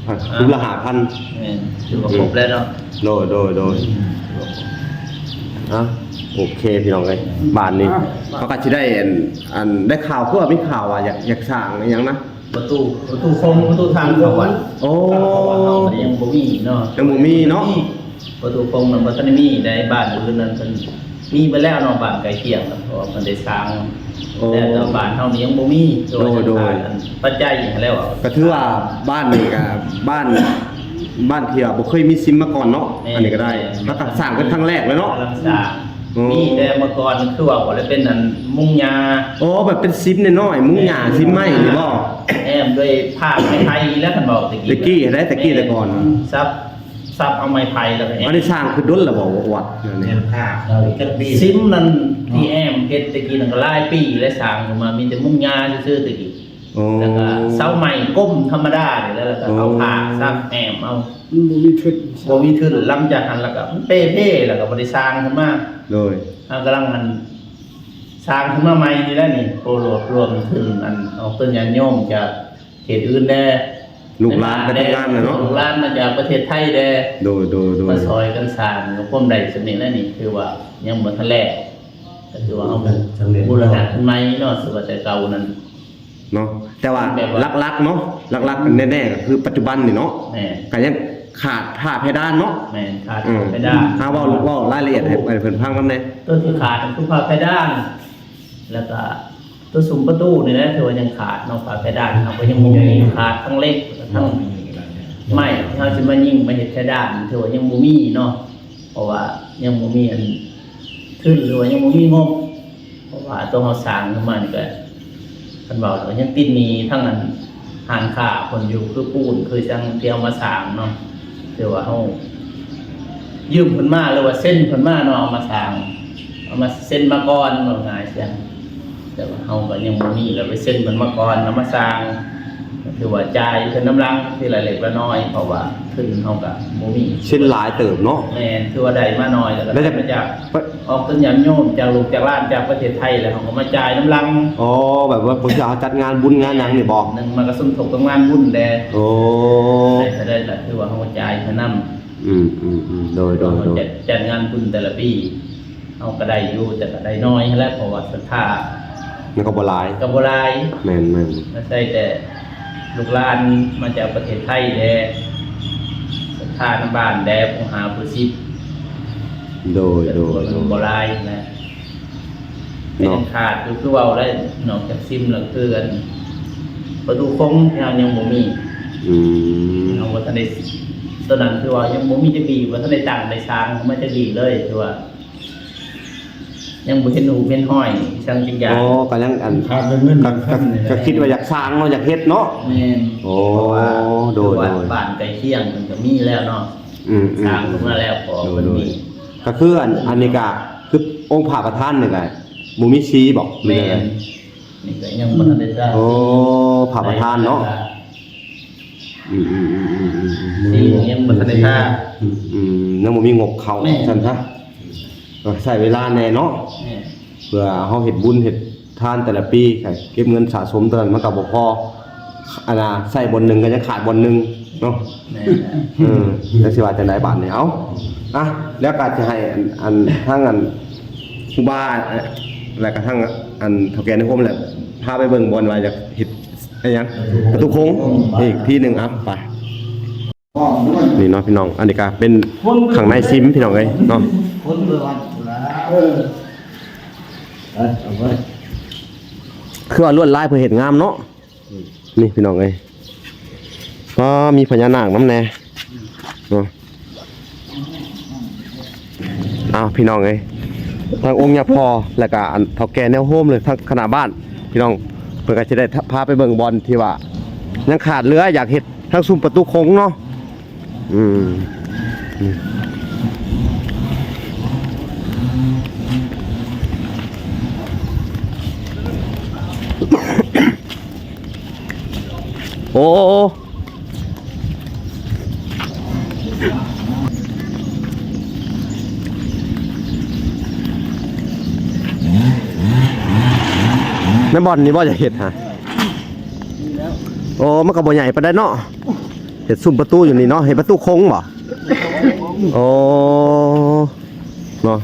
ອ່າ ຄຸ້ມລະຫ້າພັນ ແມ່ນ ຖືວ່າຄົບແລ້ວເນາະ ໂດຍ ໂດຍ ໂດຍ ອືມ ຖືວ່າຄົບ ອ່ະ ໂອເຄພີ່ນ້ອງເອີຍ ບາດນີ້ເຮົາກໍຊິໄດ້ອັນ ອັນ ໄດ້ຂ່າວ ຄືວ່າມີຂ່າວວ່າຢາກ ຢາກສ້າງອີ່ຫຍັງນະ ປະຕູ ປະຕູຄົງ ປະຕູທາງເຂົ້າວັດ. ໂອ້ ທາງເຂົ້າວັດເຮົາກໍຍັງບໍ່ມີເນາະ ຍັງບໍ່ມີເນາະ ປະຕູຄົງນັ້ນບໍ່ທັນໄດ້ມີໃດ໋ ບ້ານອື່ນນັ້ນເພິ່ນມີໄປແລ້ວເນາະ ບ້ານໃກ້ຄຽງນະ ເພາະວ່າເພິ່ນໄດ້ສ້າງ. ໂອ້ ແຕ່ບ້ານເຮົານີ້ຍັງບໍ່ມີ ໂດຍ ໂດຍ ຂາດອັນປັດໄຈຫັ້ນແລ້ວ ກໍຖືວ່າບ້ານນີ້ກໍບ້ານ ບ້ານທີ່ວ່າບໍ່ເຄີຍມີຊິມມາກ່ອນເນາະ. ແມ່ນ ອັນນີ້ກໍໄດ້ ແມ່ນ ແລ້ວກໍສ້າງເປັນຄັ້ງແລກເລີຍເນາະ ກຳລັງສ້າງ. ໂອ້ ມີແຕ່ເມື່ອກ່ອນຄືວ່າບໍ່ໄດ້ເປັນອັນມຸງຫຍ້າ. ໂອ້ ແບບເປັນຊິມນ້ອຍໆ ມຸງຫຍ້າ ແມ່ນ ຊິມໄມ້ນີ້ບໍ່? ແອ້ມດ້ວຍຜ້າໄມ້ໄຜ່ແລ້ວ ຄັນເວົ້າແຕ່ກີ້ ແຕ່ກີ້ໄດ໋ ແຕ່ກີ້ແຕ່ກ່ອນ ສັບ ສັບເອົາໄມ້ໄຜ່ແລ້ວກໍແອ້ມ. ອັນນີ້ສ້າງຂຶ້ນດົນແລ້ວບໍ່ ວັດນີ້? ແມ່ນ ພາເຂົາຈັກປີ ຊິມນັ້ນ ເນາະ ທີ່ແອ້ມເຮັດແຕ່ກີ້ນັ້ນກໍຫຼາຍປີແລ້ວ ສ້າງຂຶ້ນມາມີແຕ່ມຸງຫຍ້າຊື່ໆແຕ່ກີ້. ໂອ້ ແລ້ວກໍເສົາໄມ້ກົມທຳມະດານີ້ແຫຼະ ແລ້ວກໍເອົາ ໂອ້ ຜ້າສັບແອ້ມເອົາ ມັນບໍ່ມີທຶນ ບໍ່ມີທຶນ. ຫຼັງຈາກນັ້ນແລ້ວກໍມັນເປ່ເພ ແລ້ວກໍບໍ່ໄດ້ສ້າງຂຶ້ນມາ. ໂດຍ ເຮົາກຳລັງອັນ ສ້າງຂຶ້ນມາໃໝ່ນີ້ແຫຼະນີ້ ໂອ້ ລວບລວມທຶນອັນ ອອກຕົນຍາດໂຍມຈາກເຂດອື່ນແດ່ ລູກຫຼານໄປທຳງານແຫຼະເນາະ ລູກຫຼານມາຈາກປະເທດໄທແດ່. ໂດຍ ໂດຍ ໂດຍ ມາຊ່ອຍກັນສ້າງ ກໍຄວາມໄດ້ສ່ຳນີ້ແຫຼະນີ້ ຖືວ່າຍັງບໍ່ທັນແລ້ວ ກໍຖືວ່າເຮົາ ສຳເລັດ ບູລະນະຂຶ້ນໃໝ່ເນາະ ຖືວ່າແຕ່ເກົ່ານັ້ນ ເນາະ ແຕ່ວ່າ ແບບວ່າ ຫຼັກໆເນາະ ຫຼັກໆແນ່ໆກໍຄືປັດຈຸບັນນີ້ເນາະ. ແມ່ນ ກໍຍັງຂາດຝາເພດານເນາະ. ແມ່ນ ຂາດ ອືມ ຝາເພດານ. ຫາເວົ້າ ເວົ້າລາຍລະອຽດໃຫ້ ໃຫ້ເພິ່ນຟັງນຳແດ່. ຕົວທີ່ຂາດກໍຄືຝາເພດານ ແລ້ວກໍຕົວຊຸມປະຕູນີ້ແຫຼະ ຖືວ່າຍັງຂາດເນາະ ຝາເພດານເຮົາກໍຍັງບໍ່ມີ ຂາດທັງເຫຼັກ ທັງໄມ້ທີ່ເຮົາຊິມາຍິງມາເຮັດເພດານ ຖືວ່າຍັງບໍ່ມີເນາະ ເພາະວ່າຍັງບໍ່ມີອັນທຶນ ຫຼືວ່າຍັງບໍ່ມີງົບ. ເພາະວ່າຕົວເຮົາສ້າງຂຶ້ນມານີ້ກໍ ຄັນເວົ້າແລ້ວກໍຍັງຕິດໜີ້ທັງອັນຮ້ານຄ້າເພິ່ນຢູ່ ຄືປູນ ຄືຫຍັງທີ່ເຮົາມາສ້າງເນາະ ຖືວ່າເຮົາຢືມເພິ່ນມາ ຫຼືວ່າເຊັນເພິ່ນມາເນາະ ເອົາມາສ້າງ ເອົາມາເຊັນມາກ່ອນ ເວົ້າງ່າຍຊະ. ແຕ່ວ່າເຮົາກໍຍັງບໍ່ມີ ແລ້ວໄປເຊັນເພິ່ນມາກ່ອນ ເອົາມາສ້າງ ກໍຖືວ່າຈ່າຍເພິ່ນນຳຫຼັງທີລະເລັກລະນ້ອຍ ເພາະວ່າທຶນເຮົາກໍບໍ່ມີ ເຊັນຫຼາຍເຕີບເນາະ. ແມ່ນ ຖືວ່າໄດ້ມາໜ້ອຍ ແລ້ວກໍໄດ້ມາຈາກ ອອກຕົນຍາດໂຍມຈາກລູກຈາກຫຼານຈາກປະເທດໄທ ແລ້ວເຮົາກໍມາຈ່າຍນຳຫຼັງ. ອໍ ແບບວ່າບາງເທື່ອເຮົາຈັດງານບຸນງານຫຍັງນີ້ບໍ? ໜຶ່ງມາກໍສົມທົບກັບງານບຸນແດ່. ໂອ້ ໄດ້ເທົ່າໃດກໍຖືວ່າເຮົາຈ່າຍເທົ່ານັ້ນ. ອືມໆໆ ໂດຍໆໆ ເຮົາຈັດ ຈັດງານບຸນແຕ່ລະປີ ເຮົາກໍໄດ້ຢູ່ ແຕ່ກໍໄດ້ໜ້ອຍຫັ້ນແຫຼະ ເພາະວ່າສັດທາມັນກໍບໍ່ຫຼາຍ ກໍບໍ່ຫຼາຍ. ແມ່ນໆ ອາໄສແຕ່ລູກຫຼານມາຈາກປະເທດໄທແດ່ ສັດທານຳບ້ານແດ່ ຜູ້ຫ້າຜູ້ສິບ. ໂດຍ ໂດຍ ໂດຍ ມັນບໍ່ຫຼາຍນະ ເນາະ ແຕ່ຍັງຂາດຢູ່ ຄືເວົ້າໄດ້ ນອກຈາກຊິມແລ້ວ ຄືອັນປະຕູຄົງທີ່ເຮົາຍັງບໍ່ມີ. ອືມ ເຮົາບໍ່ທັນໄດ້ ຕອນນັ້ນຄືວ່າຍັງບໍ່ມີຈັກດີ້ ບໍ່ທັນໄດ້ຕັ້ງໄດ້ສ້າງມາຈັກດີ້ເລີຍ ຄືວ່າຍັງບໍ່ເຫັນຮູບເຫັນຮອຍຫຍັງຈັກຢ່າງ. ອໍ ກໍຍັງອັນ ຂາດເລື່ອງເງິນ ກໍ ກໍ ກໍຄິດວ່າຢາກສ້າງເນາະ ຢາກເຮັດເນາະ. ແມ່ນ ໂອ້ ໂດຍໆ ບ້ານໃກ້ຄຽງເພິ່ນກໍມີແລ້ວເນາະ. ອືມໆໆ ສ້າງຂຶ້ນມາແລ້ວ ກໍເພິ່ນມີ ໂດຍໆ ກໍຄືອັນ ອັນນີ້ກໍຄືອົງພະປະທານນີ້ກໍບໍ່ມີສີບໍ? ແມ່ນ ນີ້ກໍຍັງບໍ່ທັນໄດ້ສ້າງ. ໂອ້ ພະປະທານເນາະ. ອືມໆໆໆໆ ນີ້ຍັງບໍ່ທັນໄດ້ຫາ ອືມ ຍັງບໍ່ມີງົບເຂົ້າ ແມ່ນ ຊັ້ນຊະ. ເອີ ໃຊ້ເວລາແດ່ເນາະ ແມ່ນ ເພື່ອເຮົາເຮັດບຸນເຮັດທານແຕ່ລະປີ ໃຫ້ເກັບເງິນສະສົມຕົວນັ້ນ ມັນກໍບໍ່ພໍ ອັນນ່າ ໃຊ້ບ່ອນໜຶ່ງກໍຍັງຂາດບ່ອນໜຶ່ງເນາະ. ແມ່ນ ເອີ ແລ້ວຊິວ່າຈັ່ງໃດບາດນີ້? ເອົ້າ ອ່ະ ແລ້ວກໍຈະໃຫ້ອັນ ອັນ ທາງອັນ ຄູບາ ແລ້ວກໍທາງອັນເຖົ້າແກ່ໃນໂຮມແຫຼະ ພາໄປເບິ່ງບ່ອນວ່າຈະເຮັດ ອີຫຍັງ ປະຕູໂຄ້ງອີກທີໜຶ່ງ. ອ່ະ ໄປ ນີ້ເນາະພີ່ນ້ອງ ອັນນີ້ກໍເປັນຂ້າງໃນຊິມພີ່ນ້ອງເອີຍເນາະ. ເອີ ຄືວ່າລວດລາຍເພິ່ນເຮັດງາມເນາະ. ນີ້ພີ່ນ້ອງເອີຍ ກໍມີພະຍານາກນຳແດ່ເນາະ. ອ້າວ ພີ່ນ້ອງເອີຍ ທາງອົງຍາພໍ່ ແລ້ວກະອັນເຖົ້າແກ່ແນວໂຮມເລີຍ ທາງຄະນະບ້ານ ພີ່ນ້ອງ ເພິ່ນກໍຊິໄດ້ພາໄປເບິ່ງບ່ອນທີ່ວ່າຍັງຂາດເຫຼືອ ຢາກເຮັດທາງຊຸມປະຕູໂຄ້ງເນາະ. ອືມ ອືມ ໂອ້ ແມ່ນບ່ອນນີ້ບໍ່ຈະເຮັດຫະ? ໂອ້ ມັນກໍບໍ່ໃຫຍ່ປານໃດເນາະ ເຮັດຊຸມປະຕູຢູ່ນີ້ເນາະ ເຮັດປະຕູໂຄ້ງບໍ່? ໂອ້ ເນາະ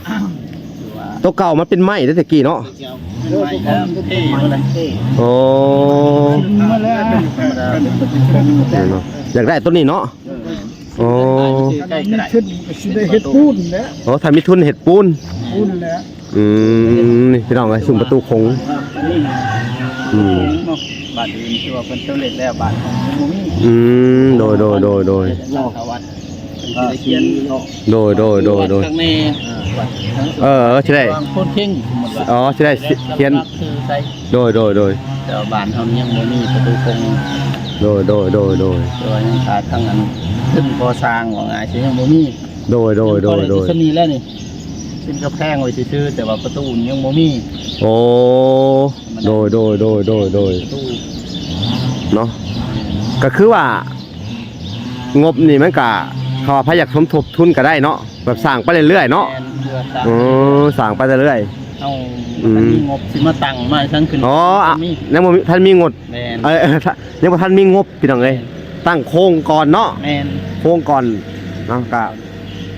ໂຕເກົ່າມັນເປັນໄມ້ເດ້ແຕ່ກີ້ເນາະ. ເປັນໄມ້ແລ້ວເທ່ໝົດເລີຍ. ໂອ້ ມາແລ້ວ ເນາະ ຢາກໄດ້ໂຕນີ້ເນາະ. ໂອ້ ໃກ້ໆ ມີທຶນກໍຊິໄດ້ເຮັດປູນແຫຼະ. ໂອ້ ຖ້າມີທຶນເຮັດປູນ ປູນແຫຼະ. ອືມ ນີ້ພີ່ນ້ອງເອີຍ ຊຸມປະຕູໂຂງ. ອືມ ບ້ານອື່ນຄືວ່າເພິ່ນສຳເລັດແລ້ວ ບ້ານເຮົາຍັງບໍ່ມີ. ອືມ ໂດຍ ໂດຍ ໂດຍ ໂດຍ ເຮັດຫຼັງຄາວັດ ເພິ່ນຊິໄດ້ຂຽນ. ໂດຍ ໂດຍ ໂດຍ ໂດຍ ວັດຂ້າງໃນ ເອີ ຊິໄດ້ ໂພນເຄັງ ສົມມຸດວ່າ ອໍ ຊິໄດ້ຂຽນ ຊື່ໃສ່. ໂດຍ ໂດຍ ໂດຍ ແຕ່ວ່າບ້ານເຮົານີ້ຍັງບໍ່ມີປະຕູໂຂງ. ໂດຍ ໂດຍ ໂດຍ ໂດຍ ແຕ່ວ່າຍັງຂາດທາງອັນ ທຶນກໍ່ສ້າງ ວ່າງ່າຍຊິຍັງບໍ່ມີ. ໂດຍ ໂດຍ ໂດຍ ໂດຍ ເປັນສ່ຳນີ້ແຫຼະນີ້ ເປັນກຳແພງໄວ້ຊື່ໆ ແຕ່ວ່າປະຕູຍັງບໍ່ມີ. ໂອ້ ໂດຍ ໂດຍ ໂດຍ ໂດຍ ໂດຍ ປະຕູ ເນາະ ກໍຄືວ່າ ງົບນີ້ມັນກະ ເຂົາວ່າໃຜຢາກສົມທົບທຶນກໍໄດ້ເນາະ ແບບສ້າງໄປເລື້ອຍໆເນາະ. ແມ່ນ ເພື່ອສ້າງ ເອີ ສ້າງໄປເລື້ອຍໆ. ເຮົາ ອືມ ບໍ່ທັນມີງົບຊິມາຕັ້ງມາໃຫ້ທັງຂຶ້ນ. ອໍ ອະ ຍັງບໍ່ມີ ທັນມີງົບ. ແມ່ນ ເອີ ເອີ ທະ ຍັງບໍ່ທັນມີງົບ ພີ່ນ້ອງເອີຍ. ແມ່ນ ຕັ້ງໂຄງກ່ອນເນາະ. ແມ່ນ ໂຄງກ່ອນເນາະ ກະ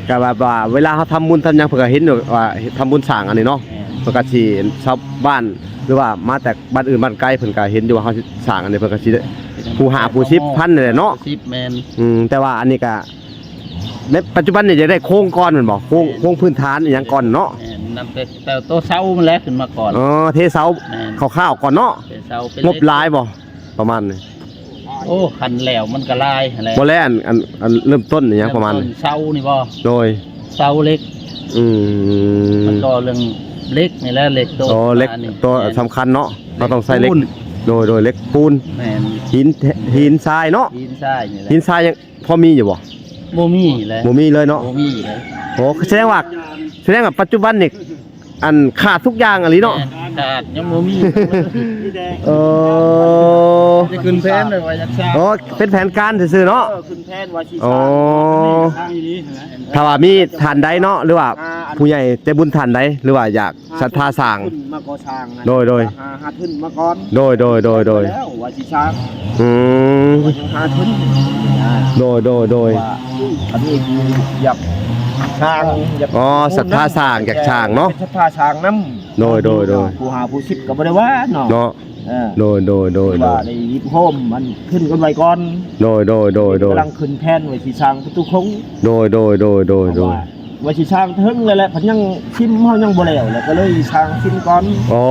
ກະແບບວ່າເວລາເຮົາທຳບຸນທຳຫຍັງ ເພິ່ນກະເຫັນຢູ່ວ່າທຳບຸນສ້າງອັນນີ້ເນາະ. ແມ່ນ ເພິ່ນກະຊິ ຊາວບ້ານ ຫຼືວ່າມາແຕ່ ບ້ານອື່ນບ້ານໄກເພິ່ນກະເຫັນຢູ່ວ່າເຮົາສ້າງອັນນີ້ ເພິ່ນກະຊິ ຜູ້ຫ້າຜູ້ສິບພັນນີ້ແຫຼະເນາະ. ສິບ ແມ່ນ ອືມ ແຕ່ວ່າອັນນີ້ກະ ໃນປັດຈຸບັນນີ້ຢາກໄດ້ໂຄງກ່ອນແມ່ນບໍ່? ໂຄງ ແມ່ນ ໂຄງພື້ນຖານອີ່ຫຍັງກ່ອນເນາະ. ແມ່ນ ນຳແຕ່ ແຕ່ໂຕເສົາມັນແຫຼະຂຶ້ນມາກ່ອນ. ອໍ ເທເສົາ ແມ່ນ ຄ່າວໆກ່ອນເນາະ. ເທເສົາ ເປັນ ງົບຫຼາຍບໍ່ ປະມານນີ້? ໂອ້ ຄັນແລ້ວມັນກໍຫຼາຍຫັ້ນແຫຼະ. ບໍ່ແລ້ວ ອັນ ອັນ ອັນເລີ່ມຕົ້ນອີ່ຫຍັງປະມານນີ້? ເລີ່ມຕົ້ນເສົານີ້ບໍ່? ໂດຍ ເສົາເຫຼັກ. ອືມ ມັນກໍເລື່ອງເຫຼັກນີ້ແຫຼະ ເຫຼັກໂຕ ອໍ ເຫຼັກ ອັນນີ້ ໂຕ ແມ່ນ ສຳຄັນເນາະ. ແມ່ນ ເຮົາຕ້ອງໃຊ້ເຫຼັກ ໂດຍ ໂດຍ ເຫຼັກປູນ. ແມ່ນ ຫີນ ຫີນຊາຍເນາະ. ຫີນຊາຍນີ້ແຫຼະ. ຫີນຊາຍຍັງພໍມີຢູ່ບໍ່? ບໍ່ມີແຫຼະ ບໍ່ມີເລີຍເນາະ. ບໍ່ມີເລີຍ. ໂອ້ ສະແດງວ່າ ສະແດງວ່າປັດຈຸບັນນີ້ ອັນຂາດທຸກຢ່າງອີ່ຫຼີເນາະ. ແມ່ນ ຂາດ ຍັງບໍ່ມີ. ເອີ ຈະຂຶ້ນແຜນໄວ້ວ່າຢາກສ້າງ. ອໍ ເປັນແຜນການຊື່ໆເນາະ. ເອີ ຂຶ້ນແຜນວ່າຊິສ້າງ. ອໍ ສ້າງອີ່ຫຼີຫັ້ນແຫຼະ. ຖ້າວ່າມີທ່ານໃດເນາະ ຫຼືວ່າ ອ່າ ອັນ ຜູ້ໃຫຍ່ໃຈບຸນທ່ານໃດ ຫຼືວ່າຢາກ ສັດທາສ້າງ ຂຶ້ນມາກໍ່ສ້າງນະ. ໂດຍ ໂດຍ ຫາ ຫາທຶນມາກ່ອນ. ໂດຍ ໂດຍ ໂດຍ ໂດຍ ແລ້ວວ່າຊິສ້າງ. ອືມ ວ່າຊິຫາທຶນ. ໂດຍ ໂດຍ ໂດຍ ວ່າອັນນີ້ຄືຢາກສ້າງ ຢາກ ອໍ ສັດທາສ້າງ ຢາກສ້າງເນາະ. ເປັນສັດທາສ້າງນຳ. ໂດຍ ໂດຍ ໂດຍ ຜູ້ຫ້າຜູ້ສິບກໍບໍ່ໄດ້ວ່າເນາະ. ເນາະ ເອີ ໂດຍ ໂດຍ ໂດຍ ວ່າໄດ້ຮິບໂຮມ ມັນຂຶ້ນກັນໄວ້ກ່ອນ. ໂດຍ ໂດຍ ໂດຍ ໂດຍ ກຳລັງຂຶ້ນແຜນໄວ້ຊິສ້າງປະຕູໂຂງ. ໂດຍ ໂດຍ ໂດຍ ໂດຍ ວ່າຊິສ້າງເຖິງແລ້ວແຫຼະ ເພິ່ນຍັງຊິມເຮົາຍັງບໍ່ແລ້ວ ແລ້ວກໍເລີຍສ້າງຊິມກ່ອນ. ອໍ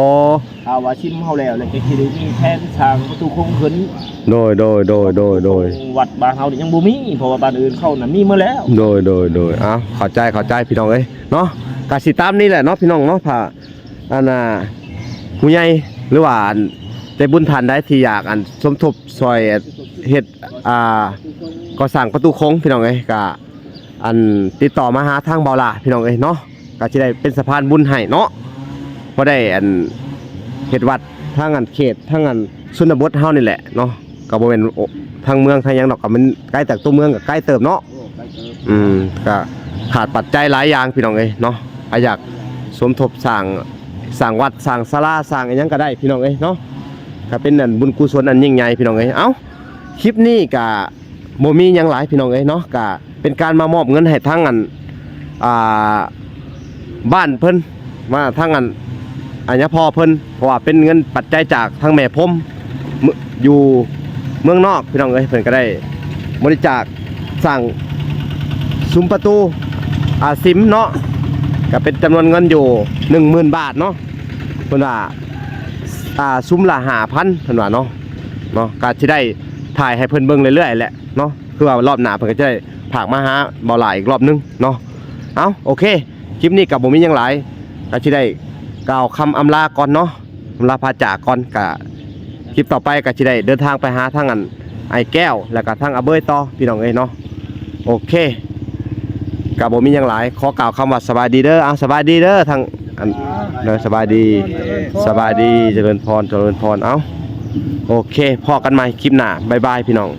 ຖ້າວ່າຊິມເຮົາແລ້ວ ແລ້ວກໍຊິໄດ້ມີແຜນສ້າງປະຕູໂຂງຂຶ້ນ. ໂດຍ ໂດຍ ໂດຍ ໂດຍ ໂດຍ ວັດບ້ານເຮົານີ້ຍັງບໍ່ມີ ເພາະວ່າບ້ານອື່ນເຂົານະມີໝົດແລ້ວ. ໂດຍ ໂດຍ ໂດຍ ເອົາ ເຂົ້າໃຈ ເຂົ້າໃຈ ພີ່ນ້ອງເອີຍເນາະ. ກະຊິຕາມນີ້ແຫຼະເນາະ ພີ່ນ້ອງເນາະ. ຖ້າ ອັນນ່າ ຜູ້ໃຫຍ່ ຫຼືວ່າ ອັນ ໃຈບຸນທ່ານໃດທີ່ຢາກ ອັນ ສົມທົບຊ່ອຍເຮັດ ອ່າ ກໍ່ສ້າງປະຕູໂຂງ ພີ່ນ້ອງເອີຍ ກະ ອັນ ຕິດຕໍ່ມາຫາທາງເບົາຫຼ້າ ພີ່ນ້ອງເອີຍເນາະ. ກະຊິໄດ້ເປັນສະພານບຸນໃຫ້ເນາະ ພໍໄດ້ ອັນ ເຮັດວັດທາງ ອັນ ເຂດທາງ ອັນ ຊົນນະບົດເຮົານີ້ແຫຼະເນາະ. ກໍບໍ່ແມ່ນ ໂອ ທາງເມືອງທາງຫຍັງດອກ ກໍມັນໄກຈາກຕົວເມືອງກໍໄກເຕີບເນາະ. ອືມ ກໍຂາດປັດໄຈຫຼາຍຢ່າງ ພີ່ນ້ອງເອີຍເນາະ. ໃຜຢາກສົມທົບສ້າງ ສ້າງວັດ ສ້າງສາລາ ສ້າງອີ່ຫຍັງກໍໄດ້ ພີ່ນ້ອງເອີຍເນາະ. ກໍເປັນ ອັນ ບຸນກຸສົນອັນຍິ່ງໃຫຍ່ ພີ່ນ້ອງເອີຍ. ເອົ້າ ຄລິບນີ້ກໍບໍ່ມີຫຍັງຫຼາຍ ພີ່ນ້ອງເອີຍເນາະ. ກໍເປັນການມາມອບເງິນໃຫ້ທາງ ອັນ ອ່າ ບ້ານເພິ່ນ ມາທາງ ອັນ ອາຍາພໍ່ເພິ່ນ ເພາະວ່າເປັນເງິນປັດໄຈຈາກທາງແມ່ພົມ ເມືອງ ຢູ່ເມືອງນອກ ພີ່ນ້ອງເອີຍ. ເພິ່ນກໍໄດ້ບໍລິຈາກສ້າງ ຊຸມປະຕູ ອາ ສິມເນາະ ກໍເປັນຈຳນວນເງິນຢູ່ໜຶ່ງໝື່ນບາດເນາະ. ເພິ່ນວ່າ ອ່າ ຊຸມລະຫ້າພັນ ເພິ່ນວ່າເນາະ ເນາະ ກໍຊິໄດ້ຖ່າຍໃຫ້ເພິ່ນເບິ່ງເລື້ອຍໆແຫຼະເນາະ. ຄືວ່າລອບໜ້າເພິ່ນກໍຈະໄດ້ຝາກມາຫາເບົາຫຼ້າອີກລອບໜຶ່ງເນາະ. ເອົ້າ ໂອເຄ ຄລິບນີ້ກໍບໍ່ມີຫຍັງຫຼາຍ ກໍຊິໄດ້ກ່າວຄຳອຳລາກ່ອນເນາະ. ອຳລາພາຈາກກ່ອນ ກະຄລິບຕໍ່ໄປກະຊິໄດ້ເດີນທາງໄປຫາທາງ ອັນ ອ້າຍແກ້ວ ແລ້ວກະທາງອາເບີຍຕໍ່ ພີ່ນ້ອງເອີຍເນາະ. ໂອເຄ ກະບໍ່ມີຫຍັງຫຼາຍ ຂໍກ່າວຄຳວ່າສະບາຍດີເດີ. ເອົາ ສະບາຍດີເດີ ທາງ ອັນ ເດີ ສະບາຍດີ ສະບາຍດີ ຈະເລີນພອນ ຈະເລີນພອນ. ເອົາ ໂອເຄ ພໍ້ກັນໃໝ່ຄລິບໜ້າ ບາຍບາຍ ພີ່ນ້ອງ.